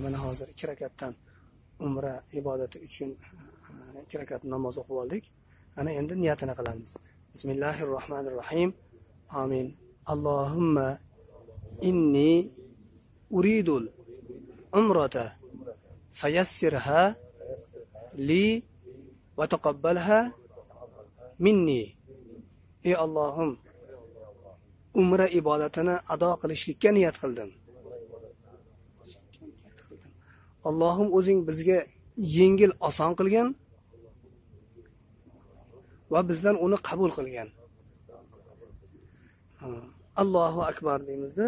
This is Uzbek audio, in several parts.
Mana hozir 2 rakatdan umra ibodati uchun 2 rakat namoz o'qib oldik. Ana endi niyatini qilamiz. Bismillahirrohmanirrohim. Amin. Allohumma inni uridul umrata fayassirha li va taqabbalha minni. Ey Allohim, umra ibodatini ado qilishlikka niyat qildim. Allohim, o'zing bizga yengil oson qilgan va bizdan uni qabul qilgan. Allohu akbar deymizda,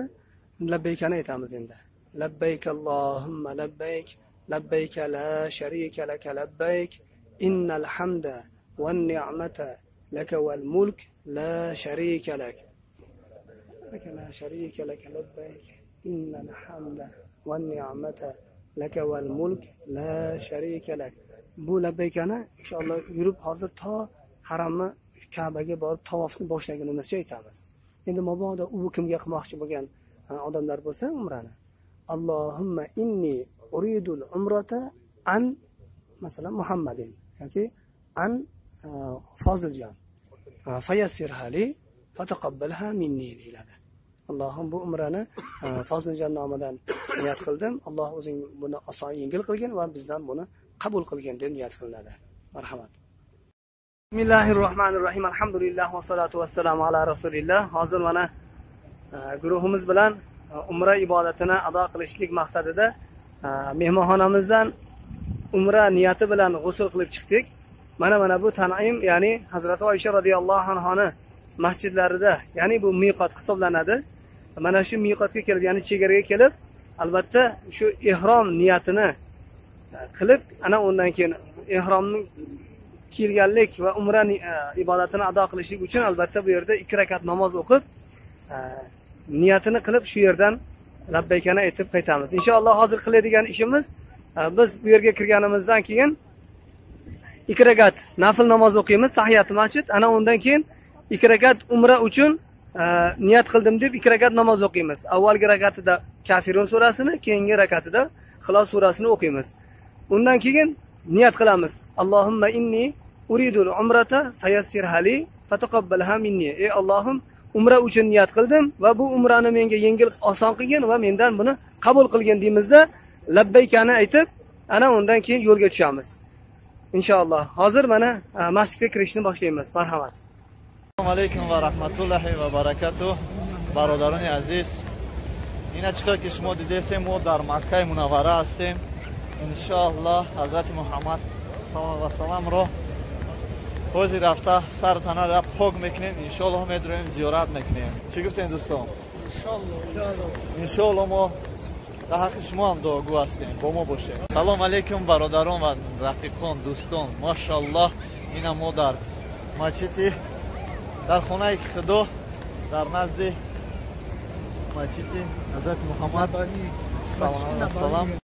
labbaykani aytamiz endi. Labbayk Allohumma labbayk, labbayk la sharika laka labbayk, innal hamda wan ni'mata laka wal mulk la sharika lak. La sharika laka labbayk, innal hamda wan ni'mata laka wal mulk la sharika lak. Bu labbaykani inshaalloh yurib hozir to haramni Ka'baga borib tavofni boshlagunimizcha aytamiz. Endi mabodo u kimga qilmoqchi bo'lgan odamlar bo'lsa umrani, Allohumma inni uridul umrata an masalan Muhammadin yoki an Foziljon fayassirha li fataqabbalha minni deyiladi. Allohim, bu umrani Foziljon nomidan niyat qildim. Alloh o'zing buni oson yengil qilgin va bizdan buni qabul qilgin deb niyat qilinadi. Marhamat. Bismillahirrohmanirrohim. Alhamdulillah va salatu vassalamu ala rasulillah. Hozir mana guruhimiz bilan umra ibodatini ado qilishlik maqsadida mehmonxonamizdan umra niyati bilan g'usl qilib chiqdik. Mana bu Tan'im, ya'ni Hazrati Oysha radhiyallohu anhoni masjidlarida, ya'ni bu miqot hisoblanadi. Mana shu miqotga kelib, ya'ni chegaraga kelib, albatta shu ihrom niyatini qilib, ana undan keyin ihromning kiyganlik va umra ibodatini ado qilishlik uchun albatta bu yerda 2 rakat namoz o'qib, niyatini qilib shu yerdan labbaykani aytib qaytamiz. Inshaalloh hozir qiladigan ishimiz, biz bu yerga kirganimizdan keyin 2 rakat nafl namoz o'qiymiz, tahiyat masjid, ana undan keyin 2 rakat umra uchun niyat qildim deb 2 rakat namoz o'qiymiz. Avvalgi rakatida Kafirun surasini, keyingi rakatida Ixlos surasini o'qiymiz. Undan keyin niyat qilamiz. Allohumma inni uridul umrata fayassirha li fataqabbalha minni. Ey Allohim, umra uchun niyat qildim va bu umrani menga yengil oson qilgin va mendan buni qabul qilgin deymizda, labbaykani aytib, ana undan keyin yo'lga tushamiz. Inshaalloh. Hozir mana masjidga kirishni boshlaymiz. Marhamat. Assalomu alaykum va rahmatullohi va barakatuh. Barodaroni aziz, ина чӣ ки шумо дидесем, мо дар Маккаи Мунаввара ҳастем. Иншоаллоҳ Ҳазрати Муҳаммад саллаллоҳу алайҳи васалламро ҳозир рафта сару танаро пок мекунем, иншоаллоҳ медроем, зиёрат мекунем. Чӣ гуфтем дӯстон? Иншоаллоҳ мо дар ҳаққи шумо ҳам дуогӯ ҳастем, бо мо бошед. Салом алейкум бародарон ва рафиқон, дӯстон. Машааллоҳ, ина мо дар масҷиди, дар хонаи Худо, дар назди масҷиди Ҳазрати Муҳаммад саллаллоҳу алайҳи васаллам.